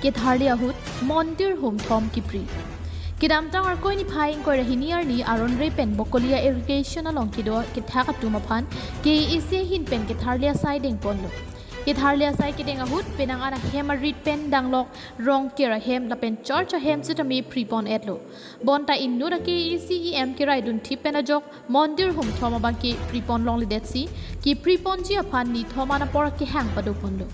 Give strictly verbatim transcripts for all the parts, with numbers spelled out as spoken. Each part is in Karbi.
Ketharli ahut mondir humthom kipri. Kedamtang Arkoi niphai ingkoi ra hini arni aron re pen Bokolia irrigation along kedo kethak atum aphan K A A C ahin pen ketharli asai dengponlo. Ketharli asai kedeng ahut penang an ahem arit pen danglok Rongker ahem lapen church ahem sitame pripon-etlo. Bonta inut a K A A C E M keraidunthip pen ajok mondir humthom abangke pripon longledetsi, kepriponji aphan nithom an apor kehang padoponlo.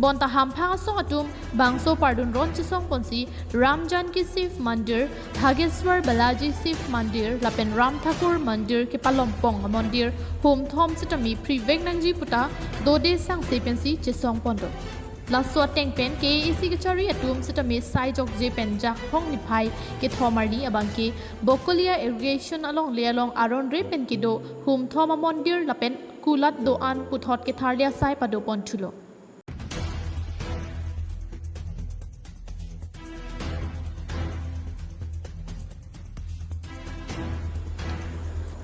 Bonta hamphang asong atum bangso pardun ron chesongponsi Ram Janki Shiv Mandir, Bhageshwar Balaji Shiv Mandir lapen Ram Thakur Mandir kepalompong amondir humthom sitame privek nangji puta dode sangse pensi chesongponlo. Laso ateng pen K A A C kachari atum sitame sai jokje pen Jakhong niphai kethom arni abangke Bokolia irrigation alongle along aron re pen kedo humthom amondir lapen kulat do-an puthot ketharli asai padoponthulo.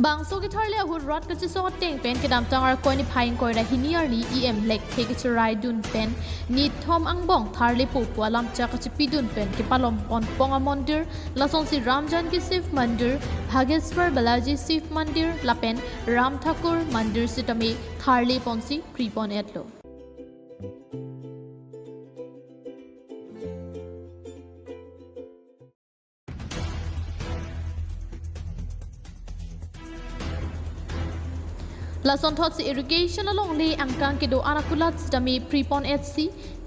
Bangso ketharli ahut rat kachesong ateng pen kedamtang Arkoi niphai ingkoi ra hini arni E M lekthe kecheraidun pen nithom angbong tharlipo pu alamchak kachepidun pen kepalomponpong amondir lasonsi Ram Janki Shiv Mandir, Bhageshwar Balaji Shiv Mandir lapen Ram Thakur Mandir sitame tharliponsi pripon-etlo. Lasonthotsi irrigation alongle angkang kedo-an akulat sitame pripon-etsi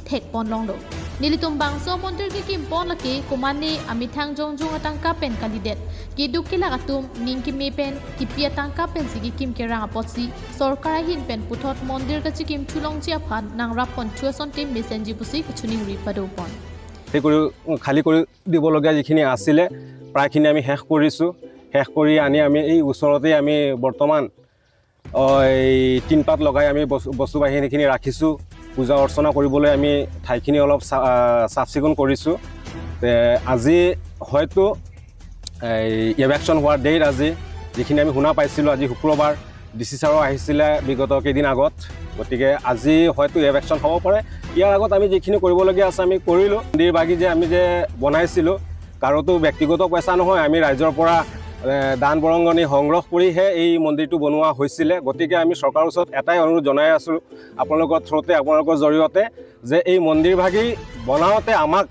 thekponlonglo. Nelitum bangso mondir kekimpon lake komane amethang jongjong atangka pen kalidet. Keduk kelak atum ning keme pen kipi atangka pensi kekim kerang apotsi sorkar ahin pen puthot mondir kachekimthulongji aphan nangrapponthu asonte mesenji pusi kachiningri padopon. খালী কৰি, খালী কৰি দিবলগীয়া যিখিনি আছিলে, প্ৰায়খিনি আমি শেষ কৰিছোঁ। শেষ কৰি আনি আমি এই ওচৰতে আমি বৰ্তমান, অ, এই টিনপাত লগাই আমি বস্তু, বস্তু বাহিনীখিনি ৰাখিছোঁ। পূজা অৰ্চনা কৰিবলৈ আমি ঠাইখিনি অলপ চা-, আ, চাফ চিকুণ কৰিছোঁ। তে আজি হয়তো এই ইভেকশ্যন হোৱাৰ ডেট আজি, যিখিনি আমি শুনা পাইছিলোঁ আজি শুক্ৰবাৰ, ডি চি ছাৰো আহিছিলে বিগত কেইদিন আগত। গতিকে আজি হয়তো ইভেকশ্যন হ'ব পাৰে। ইয়াৰ আগত আমি যিখিনি কৰিবলগীয়া আছে আমি কৰিলোঁ। মন্দিৰ ভাগি যে আমি যে বনাইছিলোঁ, কাৰোতো ব্যক্তিগত পইচা নহয়, আমি ৰাইজৰ পৰা, এ, দান বৰঙণি সংগ্ৰহ কৰিহে এই মন্দিৰটো বনোৱা হৈছিলে। গতিকে আমি চৰকাৰৰ ওচৰত এটাই অনুৰোধ জনাই আছোঁ, আপোনালোকৰ থ্ৰুতে, আপোনালোকৰ জৰিয়তে যে এই মন্দিৰ ভাগি বনাওঁতে আমাক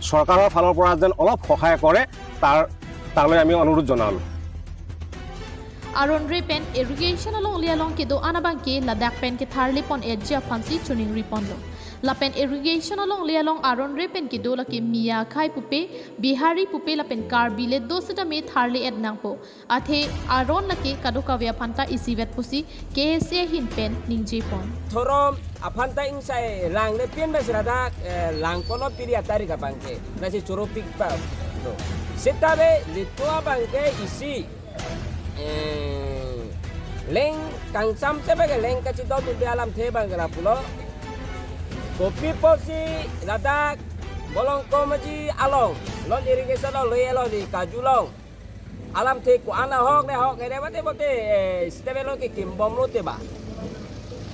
চৰকাৰৰ ফালৰ পৰা যেন অলপ সহায় কৰে, তাৰ, তালৈ আমি অনুৰোধ জনালোঁ। Aron re pen irrigation alongle along kedo-an abangke ladak pen ketharlipon-etji aphansi chiningriponlo. Lapen irrigation alongle along aron re pen kedo lake Miya akhei pupe, Bihari pupe lapen Karbi le do sitame tharli-et nangpo. Athe aron lake kadokave aphanta isivet pusi K S A ahin pen ningjepon. Thorom aphanta ingsai lang le pin bes radak, eh, lang kono piri atarik abangke. Nasi choro pik pa. No. Sitame litua abangke isi, eh, leng kangsam se bage leng kachidon tu alamthe abangke lapulo. Kopi pusi ladak Bolong Komaji along, lon irrigation along, loi along di Kaju along. Alamthe ko-an ahok le ahok, ere bate bate, eh, sitame lo kekimbomlote ba.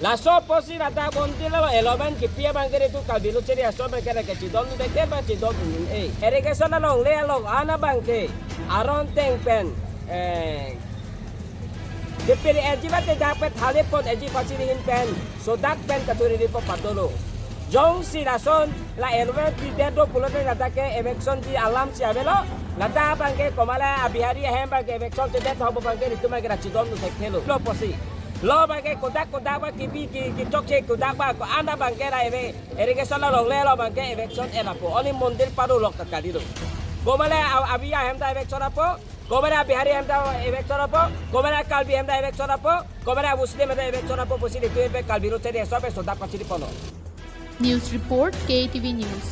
Laso pusi rata bonti lo eleven kipi abangke itum Karbi Lo Chari Asong abangke kachidon deke ba chidon, eh. Irrigation alongle along an abangke aron ateng pen, eh, kepiri-etji bate dak pen tharlipon-etji aphansi ahin pen, so dak pen kachoriripo padolo. Jongsi lason la eleven pidet do pulote ladak ke eviction-ji alam si avelo. Ladak abangke komat la a Bihari ahem abangke eviction-ji det hobo abangke itum abangke rachidon nu thekthelo. Lo pusi. Lo abangke kodak kodak ba kipi ki, kichokche kodak ba ko-an abangke la eve irrigation alongle lo abangke eviction-et apo. Only mondir pado lok kakali lo. Komat la a, a Bihari ahem ta eviction apo. Komat la Bihari ahem ta eviction apo, komat la Karbi ahem ta eviction apo, komat la Muslim ahem ta eviction apo, pusi itum pen Karbi Lo Chari Asong pen so dak pachiriponlo. News report, K T V News.